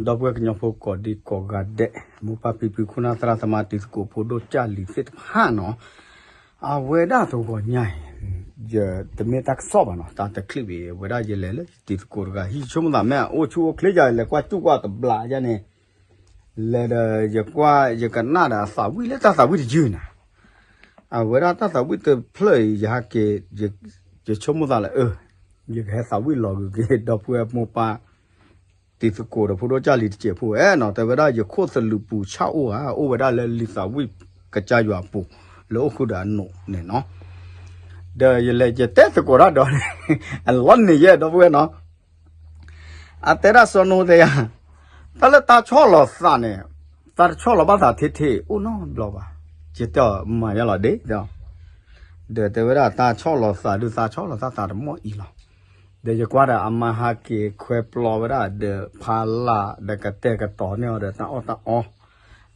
ဒီပုၢ်ဝဲၢ်ကညီဖိကိးဒံကိးဂၤဒဲး, မိၢ်ပၢ်ဖံဖု ခိၣ်နၢ်သရၣ်သမါ တံၤသကိးဖိဒိၣ်ကၢ်လံၤသ့ၣ်တဖၣ်နီၤ, အဝဲဒၣ်တဂီၤညါအံၤ ယတမ့ၢ်တၢ်ကစီၣ်ဘၣ်နီၤ, တၢ်တချံးဘၣ်, အဝဲဒၣ်ယလဲၤလၢယတံၤသကိးတဂၤ ဟံၣ်ဆိကမိၣ်သးမ့ၢ်အအိၣ်ဆူၣ်အိၣ်ချ့ယၤ လဲၤကွၢ်စူၣ်ကွၢ်တဘျီယါန့ၣ်, လဲၤဒီးယကွၢ် ယကနၣ်ဒီးအသးဝံၣ်လၢတၢ်သးဝံၣ်တယုၢ်န့ၣ်, အဝဲဒၣ်တၢ်သးဝံၣ်တဖျၢၣ်အံၤ ယဟဲက့ၤ ယဆိကမိၣ်သးလၢ အၢ ယကဟဲသးဝံၣ်လီၤဂ့ၤက့ၤ ဒီပုၢ်ဝဲၢ်မိၢ်ပၢ် တံၤသကိးဒီးဖိဒိၣ်ကၢ်လံၤတစဲးဖိဧါနီၤ, တဲဝဲဒၣ်ယခိၣ်သလုးပူၤဆၣ်အိၣ်ဧါ, အိၣ်ဝဲဒၣ်လၢလံာ်သးဝံၣ်ကစၢ်ယွၤအပူၤ လၢအိၣ်ဃုာ်ဒီးအနိးန့ၣ်နီၤ, ဒီးယလဲၤယတဲသကိးတၢ်ဒီးန့ၣ် အလီၤန့ၢ်ယဲဒီပုၢ်ဝဲၢ်နီၤ အတဲဒၣ်စီၤနိတဲယၤ, တၢ်လၢတၢ်ဆီၣ်လီၤသးန့ၣ်, တၢ်တဆီၣ်လီၤဘၣ်သးထဲထဲအိၣ်နီတဘျီဘၣ်, ယတဲအီၤမၤယါလီၤဒ့ၣ်, ဒီးတဲဝဲဒၣ်တၢ်ဆီၣ်လီၤသးဒုး တၢ်ဆီၣ်လီၤတၢ်သးတမီၢ်အံၤလီၤ, ဒီးယကွၢ်ဒီးအမါဟးက့ၤခွဲပျီဝဲဒၣ်ဒီးဖးလၢ်ဒီးကတဲာ်ကတီၤန့ၢ်အီၤဒီးတၢ်အီၣ်တၢ်အီ,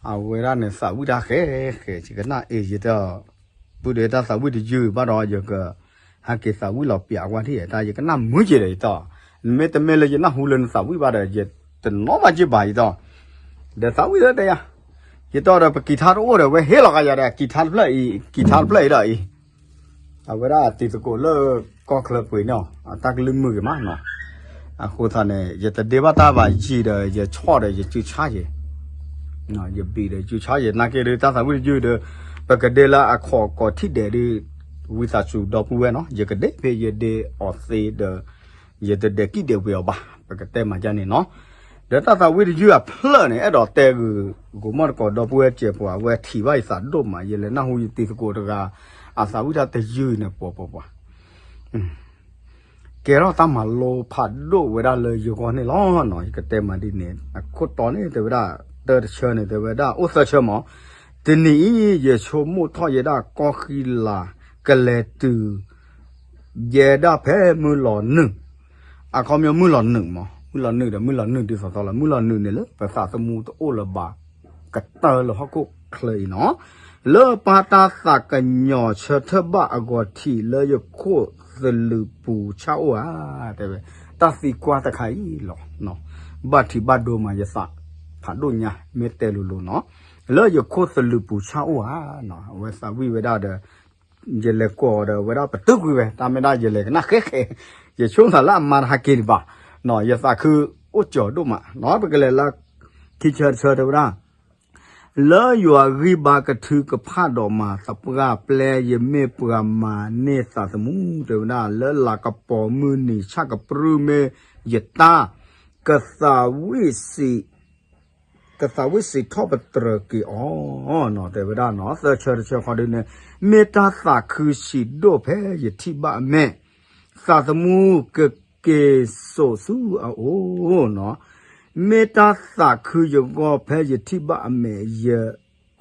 အဝဲဒၣ်န့ၣ်သးဝံၣ်တၢ်ဃဲဃဲ ယကနၣ်အ့ၣ်ယတဲ ပုၢ်ဒီးတၢ်သးဝံၣ်တယုၢ်ဘၣ်ဒီး ယကဟဲက့ၤသးဝံၣ်လီၤပျးကွၢ်ထံၣ် တၢ်ယကနၣ်မုာ်က့ၤဒီးယတဲ, နမ့ၢ်တမ့ၢ်လၢယနၢ်ဟူလၢနသးဝံၣ်ဘၣ်ဒီး ယတနီၣ်ဘၣ်က့ၤဘၣ်ယတဲ, ဒီးသးဝံၣ်လၢတဲယၤ, ယတဲဒီးပကံၤထါတအိၣ်ဒီး ဝဲဟ့ၣ်လီၤကယၤဒီး ကံၤထါတဖျၢၣ်အံၤ ကံၤထါတဖျၢၣ်အံၤဒီးအံၤ အဝဲဒၣ်တံၤသကိးလၢကီၢ်ချၢပှ့ၤန့ၣ်အီၤ အတၢ်ကလုၢ်မုာ်ဂ့ၤမးနီၤ, အဃိသတးန့ၣ် ယတဒ့ဘၣ်တၢ်ဘၣ်ယံၤဒီး ယဆီၣ်ဒီးယစုဆါယဲၢ် ယဘံၣ်ဒီးစုဆါယဲၢ် နာ်က့ဒီးတၢ်သးဝံၣ်တယုၢ်ဒီး ပကဒ့လၢအခီၣ်ကီၢ်ထံၣ်ဒဲးဒီး ဝံသးစူၤဒီပုၢ်ဝဲၢ်နီၤ ယကဒ့ဖဲယဒ့အီၤသ့ဒီး ယတဒဲးကံၣ်ဒဲးဝဲအီၤဘၣ် ပကတဲမၤဒ်န့ၣ်နီၤ, ဒီးတၢ်သးဝံၣ်တယုၢ်အဖျၢၣ်န့ၣ် အဲၣ်ဒိးတဲဂ့ၤ ကိးမီၢ်တကိးဒီပုၢ်ဝဲၢ်စဲးပှၤ အဝဲထံၣ်ဘၣ်ယသးဒိၣ်မး ယလဲၤနၢ်ဟူယတံၤသကိးတဂၤ အသးဝံၣ်တၢ်တယုၢ်န့ၣ် ပှၤပှၤပှၤ ကဲထီၣ်တၢ်မၤလိဖးဒိၣ်ဝဲဒၣ်လၢယဂီၢ်န့ၣ်လီၤနီၤ, ယကတဲမၤဒ်န့ၣ် အခိၣ်တီန့ၣ် တဲဝဲဒၣ် တၢတဆၢန့ၣ် တဲဝဲဒၣ် အိၣ်သၢဆၢမး, တနံၤအံၤ ယဆိကမိၣ်ထီၣ်ယဲဒၣ်ကီၢ်ဃံလၤ ကလဲၤတုၤ ယဲဒၣ်ဖဲမုၢ်လီၤနုာ်, အခီပညီမုၢ်လီၤနုာ်မး, မုၢ်လီၤနုာ်ဒီး မုၢ်လီၤနုာ်ဒ်သိးသိးလီၤ, မုၢ်လီၤနုာ်န့ၣ်လၢပသးသမူတအိၣ်လၢၤဘၣ် ကတၢၢ်လၢဟီၣ်ခိၣ်ချၢအံၤနီၤ, လၢပၢ်တၢ်သးကညီၤဆၢထၢၣ်ဘၣ်အဂီၢ်ထံး လၢယခိၣ်သလုးပူၤဆၣ်အိၣ်ဧါ, တဲဝဲ တၢ်သံကွၢ်တခါအံၤလီၤ, ဘၣ်ထံးဘၣ်ဒိမးယသး ဖးဒိၣ်ညါ မ့ၢ်တဲလိၤလိၤနီၤ, လၢယခိၣ်သလုးပူၤဆၣ်အိၣ်ဧါ, အဝဲသးဝံၣ်ဝဲဒၣ်ဒီး ယလဲၤကိးဒီး အဝဲဒၣ်ပတုာ်ကွံာ်ဝဲ တၢ်မ့ၢ်ဒၣ်ယလဲၤကနၣ်ဃဲဃဲ, ယဆိကမိၣ်သးလၢအမါတဟးက့ၤဒံးဘၣ်, ယသးခုအိၣ်ကၠီၤဒိၣ်မး, ပကလဲၤလၢ ခံဆၢတဆၢတဲဝဲဒၣ် လၢယွၤဂံၢ်ဘါကထုကဖၣ်ဒီးမၤသပှၢ်ပျဲ ယမ့ၢ်ပှၤမၤန့ၢ်သးသမူ တဲဝဲဒၣ် လၢလၤကပီၤမုၢ်နံၤဆၣ်ကပြုၢ်မ့ၢ်ယတၢ် ကသးဝံၣ်စံး ကသးဝံၣ်စံးထီၣ်ပတြၢၤက့ၤအီၤနီၤ တဲဝဲဒၣ်နီၤ သၢဆၢတဆၢဃီဒုန့ၣ် မ့ၢ်တၢ်သးခုဆံးဒိၣ်ဖဲယထံၣ်ဘၣ်အမဲာ် သးသမူကက့ၤစိာ်ဆူအအိၣ်နီၤ မ့ၢ်တၢ်သးခုယဂီၢ်ဖဲယထံၣ်ဘၣ်အမဲာ် ယ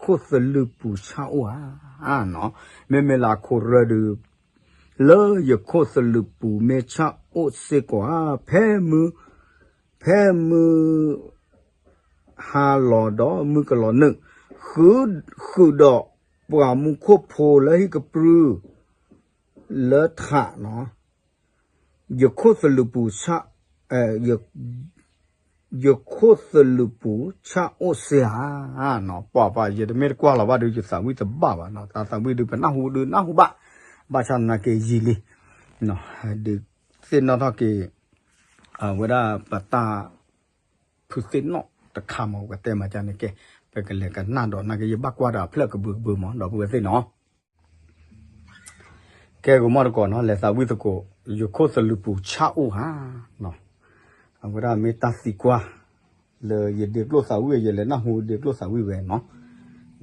ခိၣ်သလုးပူၤဆၣ်အိၣ်ဧါနီၤ မ့မ့ၢ်လၢအခိၣ်ရၢဒု လၢယခိၣ်သလုးပူၤမ့ၢ်ဆၣ်အိၣ်စ့ၢ်ကီးဧါ ဖဲမုၢ် ဖဲမုၢ် ဟါလီၤဒီးမုၢ်ကလီၤနုာ် ဃုာ်ဒီးပှၤမူခိၣ်ဖိလၢဟံၣ်ကပြုၢ် လၢထးနီၤ ယခိၣ်သလုးပူၤဆၣ် ယခိၣ်သလုးပူၤဆၣ်အိၣ်စ့ၢ်ဧါနီၤ ပှၤပှၤ ယတမ့ၢ်တကွၢ်လီၤဘၣ်ဒီး ယသးဝံၣ်တဘၣ်ဘၣ်နီၤ တၢ်သးဝံၣ်ဒုးပနၢ်ဟူဒုးနၢ်ဟူဘၣ် ဘၣ်ဆၣ်သနာ်က့ယံာ်လံ ဒုးသ့ၣ်နီၣ်ထီၣ်က့ၤ အဝဲဒၣ်ပတၢ်ဖုသ့ၣ်နီၣ်တခါမး ပကတဲမၤကန့ၣ်ကဲ ပကလဲၤကနၣ်ဒီးနာ်က့ ယဘၣ်ကွၢ်ဒီးအဖျၢၣ်ကဘုးကဘုးမး ဒီပုၢ်ဝဲၢ်သ့ၣ်နီၤ ကဲကမီၢ်တကိးနီၤ လဲၤသးဝံၣ်သကိး ယခိၣ်သလုးပူၤဆၣ်အိၣ်ဧါ အဝဲဒၣ်မ့ၢ်တၢ်သံကွၢ် လၢယဒ့ကျိၣ်သးဝံၣ် ယလဲၤနၢ်ဟူဒ့ကျိၣ်သးဝံၣ်ဝဲနီၤ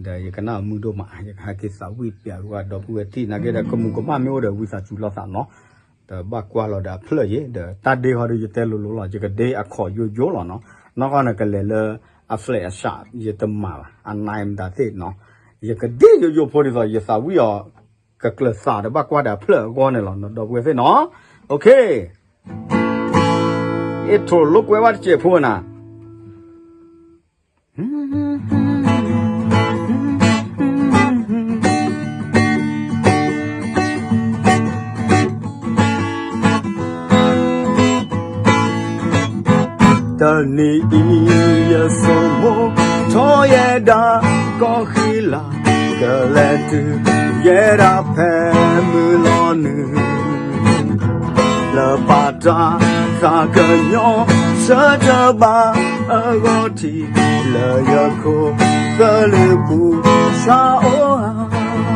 ဒီးယကနၣ်အမုာ်ဒိၣ်မး ယကဟဲက့ၤသးဝံၣ်ပျးဝဲဒီပုၢ်ဝဲၢ်ထံၣ် နာ်က့ဒီး ကမူၤကမၣ်မ့ၢ်အိၣ်ဒီးဝံသးစူၤလိာ်သးနီၤ ဒီးဘၣ်ကွၢ်လီၤဒီးအဖျၢၣ်ယဲ ဒီးတၢ်ဒ့ဃီဒီးယတဲလိၤလိၤလီၤ ယကဒ့အခီၣ်ယိယိလီၤနီၤ နီၢ်ကီၢ်န့ၣ်ကလဲၤလၢအ flash အစး ယတမၤဘၣ် အနမတၤသ့ၣ်နီၤ ယကဒ့ယိယိဖိဒ်သိး ယသးဝံၣ်အီၤ ကကျၢၤသးဒီးဘၣ်ကွၢ်ဒီးအဖျၢၣ်အဂီၢ်န့ၣ်လီၤ ဒီပုၢ်ဝဲၢ်သ့ၣ်နီၤ OK အ့ထိၣ်လိာ်ကွဲဘၣ်တစဲးဖိနၤ တနံၤအံၤ ဆိမိၣ်ထီၣ်ယဲဒၣ်ကီၢ်ဃံလၤ, ကလဲၤတုၤယဲဒၣ်ဖဲမုၢ်လီၤနုာ်, လၢပၢ်တၢ်သးကညီၤဆၢထၢၣ်ဘၣ်အဂီၢ်ထံး, လၢယခိၣ်သလုးပူၤဆါအိၣ်ဧါ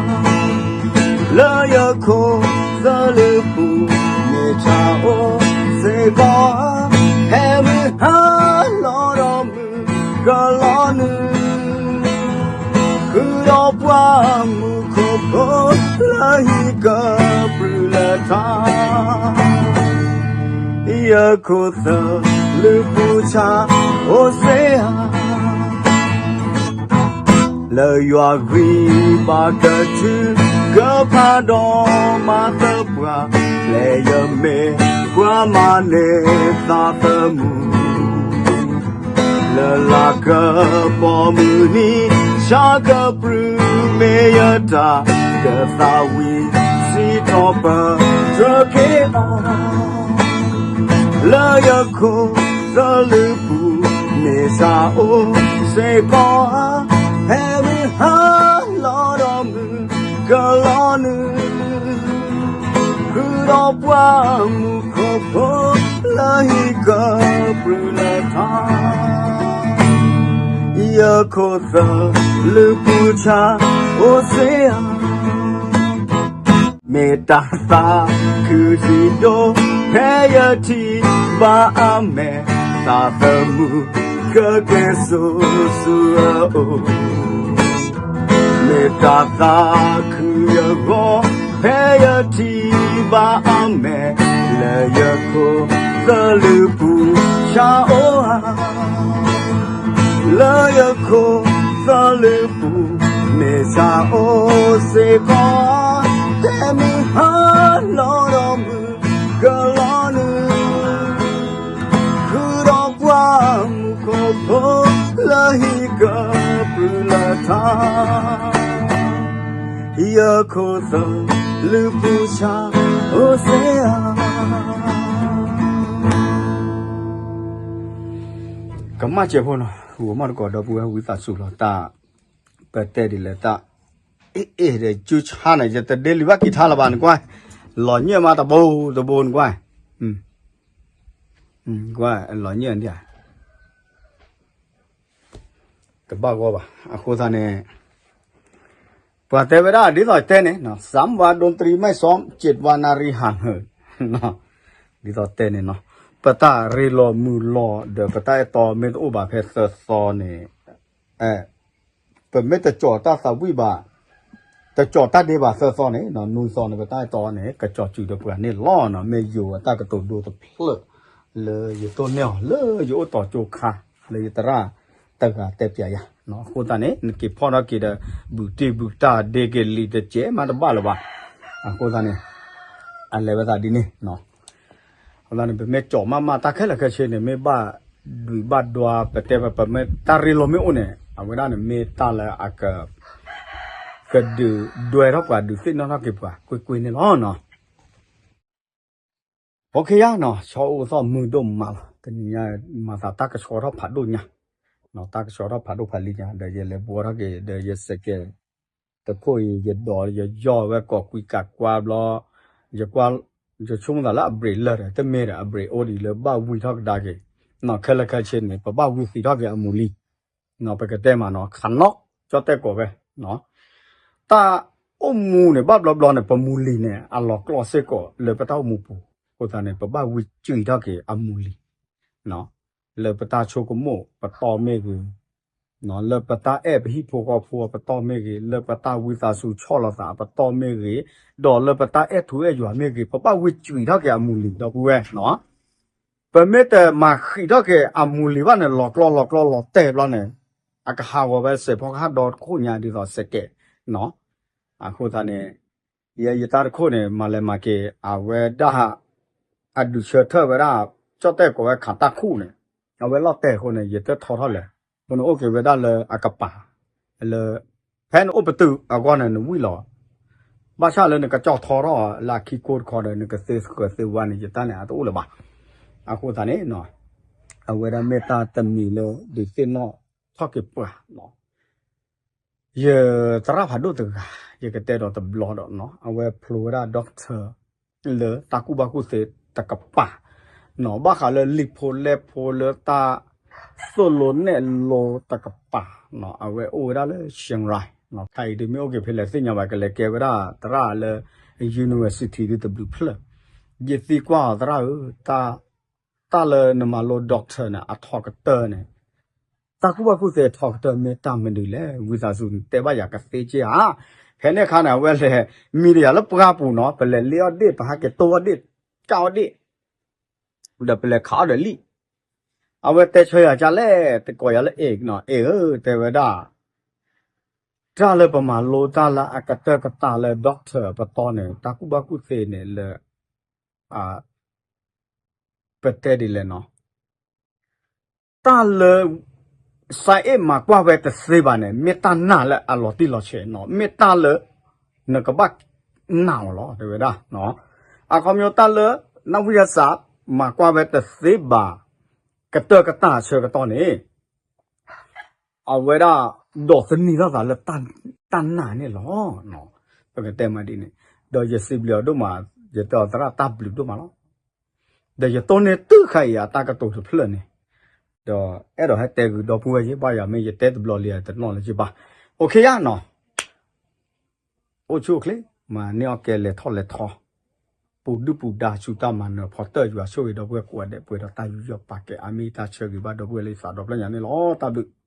လၢယခိၣ်သလုးပူၤ မ့ၢ်ဆါအိၣ်စ့ၢ်ကီးဧါ, ဟဲမုၢ်ဟါလီၤဒီးမုၢ်ကလီၤနုာ်, ဃုာ်ဒီးပှၤမူခိၣ်ဖိလၢဟံၣ်ကပြုၢ်လၢထါ ယခိၣ်သလုးပူၤဆါအိၣ်စ့ၢ်ဧါ, လၢယွၤဂံၢ်ဘါကထုကဖၣ်ဒီးမၤသပှၢ်, ပျဲယမ့ၢ်ပှၤမၤန့ၢ်သးသမူ လၢလါကပီၤမုၢ်နံၤ ဆၣ်ကပြုၢ်မ့ၢ်ယတၢ်, ကသးဝံၣ်စံးထီၣ်ပတြၢၤက့ၤအီၤ, လၢယခိၣ်သလုးပူၤ မ့ၢ်ဆါအိၣ်စ့ၢ်ကီးဧါ, ဟဲမုၢ်ဟါလီၤဒီးမုၢ်ကလီၤနုာ် ဃုာ်ဒီးပှၤမူခိၣ်ဖိလၢဟံၣ်ကပြုၢ်လၢထါ, ယခိၣ်သလုးပူၤဆါအိၣ်စ့ၢ်ဧါ, မ့ၢ်တၢ်သးခုစံးဒိၣ်ဖဲယထံၣ်ဘၣ်အမဲာ်, သးသမူကကျဲစိၤစိၤအအိၣ် မ့ၢ်တၢ်သးခုအဂီၢ် ဖဲယထံၣ်ဘၣ်အမဲာ်, လၢယခိၣ်သလုးပူၤဆါအိၣ်ဧါ, လၢယခိၣ်သလုးပူၤ မ့ၢ်ဆါအိၣ်စ့ၢ်ကီးဧါ, ဟဲမုၢ်ဟါလီၤဒီးမုၢ်ကလီၤနုာ် ဃုာ်ဒီးပှၤမူခိၣ်ဖိလၢဟံၣ်ကပြုၢ်လၢထါ, ယခိၣ်သလုးပူၤဆါအိၣ်စ့ၢ်ဧါ. ကမၣ်စဲးဖိနီၤ, ဂီၤမီၢ်တကိးဒီပုၢ်ဝဲၢ်ဝံသးစူၤလီၤ, တၢ်ပတဲဒ်လဲၣ်တၢ် အ့ၣ်အ့ၣ်ဒီး ကၠူဆါန့ၣ် ယတဒ့လံာ်ဘၣ်က့ၤထါလၢၤဘၣ်နကွၢ်, လီၤညၣ်မးတဘိတဘိနကွၢ်, ကွၢ်လီၤညၣ်ဒ်ဧါ, တဘၣ်ဂီၢ်ဘၣ်. အဃိသတးန့ၣ် ပှၤတဲဝဲဒၣ်ဒ်သိးတဲန့ၣ် သၢမ်ဝါဒိၣ်တြံမၢ်စီ ကၠ့ၣ်ဝါနၣ်ရံၣ်ဟၣ်ဟၢၣ်, ဒ်သိးတဲန့ၣ်နီၤ, ပတၢ်ရ့လိာ်မုာ်လိာ်ဒီးပတၢ်အဲၣ်တီမ့ၢ်တအိၣ်ဘၣ်ဖဲသၢသီန့ၣ် ပမ့ၢ်တကၠီၤတၢ်သးဝံၣ်ဘၣ်, တကၠီၤတၢ်ဒ့ဘၣ်သၢသီန့ၣ် နွံသီန့ၣ် ပတၢ်အဲၣ်တီန့ၣ် ကကၠီၤစုၤဒီးပှၤန့ၣ်လီၤနီၤ. မ့ၢ်ယိၤအတၢ်ကတိၤဒိတဖျၢၣ် လၢယတိၢ်န့ၢ်အီၤ လၢယအိၣ်တီၤကၠိခါ လၢယသရၣ်တဂၤတဲပၠးယၤ, အဃိသတးန့ၣ် နက့ၤဖီၣ်ထီၣ်က့ၤဒီး ဘုးတ့ၢ်ဘုးတၢ်ဒ့က့ၤလံာ်တကဲးမးတဘၣ်လၢၤဘၣ်. အဃိသတးန့ၣ် အလဲၤဝဲသးဒ်န့ၣ် အဃိသတးန့ၣ် ပမ့ၢ်ကၠီၤမးမးတၢ်ခဲလၢာ်ခဲဆ့န့ၣ် မ့ၢ်ဘၣ်ဒွံးဘၣ်ဒွါ ပတဲဝဲ ပမ့ၢ်တၢ်ရ့လိာ်မ့ၢ်အိၣ်န့ၣ် အဝဲဒၣ်န့ၣ်မ့ၢ်တၢ်လၢအက ကဒုးဒွဲထီၣ်ပှၤ ဒုးသ့ၣ်နီၣ်ထီၣ်က့ၤပှၤ ကွ့ၢ်ကွ့ၢ်န့ၣ်လီၤနီၤ. အိၣ်ခ့ယါနီၤ ဆီအိၣ်သီၣ်မုာ်ဒိၣ်မးလီၤ. တနံၤညါ မၤသးတၢ်ကဆှီထီၣ်ဖးဒိၣ်ညါ, တၢ်ကဆှီထီၣ်ဖးဒိၣ်ဖးလံညါ ဒီးယလဲၤဘှီထီၣ်က့ၤ ဒီးယစဲးကဲး တခိၣ်အံၤ ယဒိးယယီၢ်ဝဲကိးကွံာ်ကးကွါဘျီ, ယကွၢ် ယဆိကမိၣ်သးလၢအ brake လၢာ်ဒီး တမ့ၢ်ဒီး အ brake အိၣ်ဒံးလၢဘၣ်ဝံထီၣ်ကဒါက့ၤ, ခဲလၢာ်ခဲဆ့န့ၣ် ပဘၣ်ဝံသံးထီၣ်က့ၤအမူလံ, ပကတဲမးနီၤ ခးနီၣ် ကၠီၣ်တဲၣ်ကိးဝဲ တၢ်အိၣ်မူန့ၣ် ဘၣ်ဘျီဘျီန့ၣ် ပမူလံၤန့ၣ် အလီၤကျိၣ်စ့ၢ်ကီးလၢပတၢ်အိၣ်မူပူၤ, အဃိသတးန့ၣ် ပဘၣ်ဝံစံးထီၣ်က့ၤအမူလံၤ လၢပတၢ်ဆိကမိၣ်ပတီၢ်မ့ၢ်ဂ့ၤ, လၢပတၢ်အဲၣ်ပဟံၣ်ဖိဃီဖိအပတီၢ်မ့ၢ်ဂ့ၤ, လၢပတၢ်ဝံသးစူၤဆီၣ်လီၤသးအပတီၢ်မ့ၢ်ဂ့ၤ, ဒီးလၢပတၢ်အဲၣ်ထူအဲၣ်ယွၤမ့ၢ်ဂ့ၤ, ပဘၣ်ဝံစံးထီၣ်က့ၤအမူလံၤ ဒီပုၢ်ဝဲၢ် ပမ့ၢ်တမၤဃံးထီၣ်က့ၤအမူလံၤဘၣ်န့ၣ် လီၤကျိၣ်လီၤကျိၣ်လီၤတဲာ်ဘျီန့ၣ် အကဟးဂီၤဝဲစဲးဖီကဟၣ်ဒီတခိၣ်ညါဒ်သိးစဲးကဲး, အဃိသတးန့ၣ် ယဲယတၢ်တခိၣ်န့ၣ် မၤလဲၤမၤက့ၤ အဝဲဒၣ် အဒုးဆၢထၢၣ်ဝဲဒၣ် ကၠီၣ်တဲၣ်ကိးဝဲခးတၢ်ခူၣ်န့ၣ် အဝဲလီၤတဲာ်အဃိန့ၣ် ယတထီထီၣ်လဲၣ်, အဃိန့ၣ်အိၣ်က့ၤဝဲဒၣ်လၢအကပၤ လၢ ဖဲနအိၣ်ပတုာ်အဂီၢ်န့ၣ် နဝံၣ်လီၤ, ဘၣ်ဆၣ်လၢနကကၠီၣ်ထီထီၣ်လၢအခံကိတခီဒီး နကသ့ဃၢၤသ့ဝါန့ၣ် ယတၢ်န့ၣ်အတအိၣ်လၢၤဘၣ်. အဃိသတးန့ၣ် အဝဲဒၣ်မ့ၢ်တၢ်တမံၤလၢဒုးသ့ၣ်နီၣ်ထီၣ်က့ၤပှၤနီၤ. ယသရၣ်ဖးဒိၣ်တဂၤ ယကတဲဒီးတဘျီဒီးနီၤ အဝဲဖျိဝဲဒၣ် doctor လၢတၢ်ကူၣ်ဘၣ်ကူၣ်သ့တကပၤနီၤ ဘၣ်ဃးလၢလံာ်ဖိလဲၢ်ဖိလၢတၢ်သိၣ်လိနဲၣ်လိတကပၤနီၤ အဝဲအိၣ်ဝဲဒၣ်လၢ Chiang Rai နီၤ ခဲအံၤဒုးမ့ၢ်အိၣ်က့ၤဖဲလဲၣ်သ့ၣ်ညါဘၣ် ကလဲၤကဲဝဲဒၣ်သရၣ်လၢ university ဒုးတဘျုးဖျၢၣ် ယသံကွၢ်အီၤသရၣ်ဧၢ တၢ်လၢနမၤလိ doctor န့ၣ် အထီကတၢၢ်န့ၣ် တၢ်ကူၣ်ဘၣ်ကူၣ်သ့အထီကတၢၢ်မ့ၢ်တၢ်မနုၤလဲၣ် ဝံသးစူၤနတဲဘၣ်ယၤကသ့က့ၢ်ဧါ. ဖဲန့ၣ်အခါန့ၣ် အဝဲလဲၤ media လၢပှၢ်ပူၤနီၤ ပလဲၤလ့အီၣ်ဒ့ၣ် ပဟဲက့ၤတိၢ်အီၣ်ဒ့ၣ် ကၣ်အီၣ်ဒ့ၣ် ဒီးပလဲၤခးအီၣ်ဒီးလံာ် အဝဲတဲဆၢယၤကလဲၣ် တကိးယၤလၢ အဲၣ်နီၤ အဲၣ်ဧၢ တဲဝဲဒၣ် တၢ်လၢပမၤလိတၢ်လၢအကတၢၢ်ကတၢၢ်လၢ doctor ပတီၢ်န့ၣ် တၢ်ကူၣ်ဘၣ်ကူၣ်သ့န့ၣ်လၢ ပတဲဒ်လဲၣ်နီၤ တၢ်လၢ စါအ့ၣ်မၤကွၢ်ဝဲတသ့ဘၣ်န့ၣ် မ့ၢ်တၢ်နာ်လၢအလီၤတံၢ်လီၤဆဲးနီၤ မ့ၢ်တၢ်လၢ နကဘၣ်နာ်အီၤလီၤ တဲဝဲဒၣ်. အခီပညီတၢ်လၢ နဝံယသး မၤကွၢ်ဝဲတသ့ဘၣ် ကတၢၢ်ကတၢၢ်အဆၢကတီၢ်န့ၣ် အဝဲဒၣ် ဒိးသန့ၤထီၣ်သးလၢ တၢ်နာ်န့ၣ်လီၤ. ပကတဲမးဒ်န့ၣ် ဒီးယစံးဘျုးအီၤဒိၣ်မး ယတဲအီၤသရၣ်တၢ်ဘျုးဒိၣ်မးလီၤ. ဒီးယတိၢ်န့ၢ်တုၤခါအံၤအတၢ်ကတိၤတဖျၢၣ်န့ၣ် ဒီးအဲၣ်ဒိးဟဲတဲဂုာ်ဒီပုၢ်ဝဲၢ်ယ့ၢ် ဘၣ်ယၤမ့ၢ်ယတဲတဘျီလံတနီၣ်လၢယ့ၢ်ဘၣ် အိၣ်ခ့ယါနီၤ အိၣ်ဆူၣ်အိၣ်ချ့ မၤန့ၢ်အီၣ်ကဲလဲၤထီၣ်လဲၤထီ ပူၤဒုၣ်ပူၤဒါဆူတၢ်မၤနၢၤဖီတၢၢ် ယွၤဆိၣ်ဂ့ၤဒီပုၢ်ဝဲၢ်ကိးဂၤဒဲး ပှဲၤဒီးတၢ်ယူးယီၣ်ပာ်ကဲအါမံၤ တၢ်ဆၢဂ့ၤဘၣ်ဒီပုၢ်ဝဲၢ်လၢယသးဒီဖျၢၣ်ညါန့ၣ်လီၤ. တၢ်ဘျုး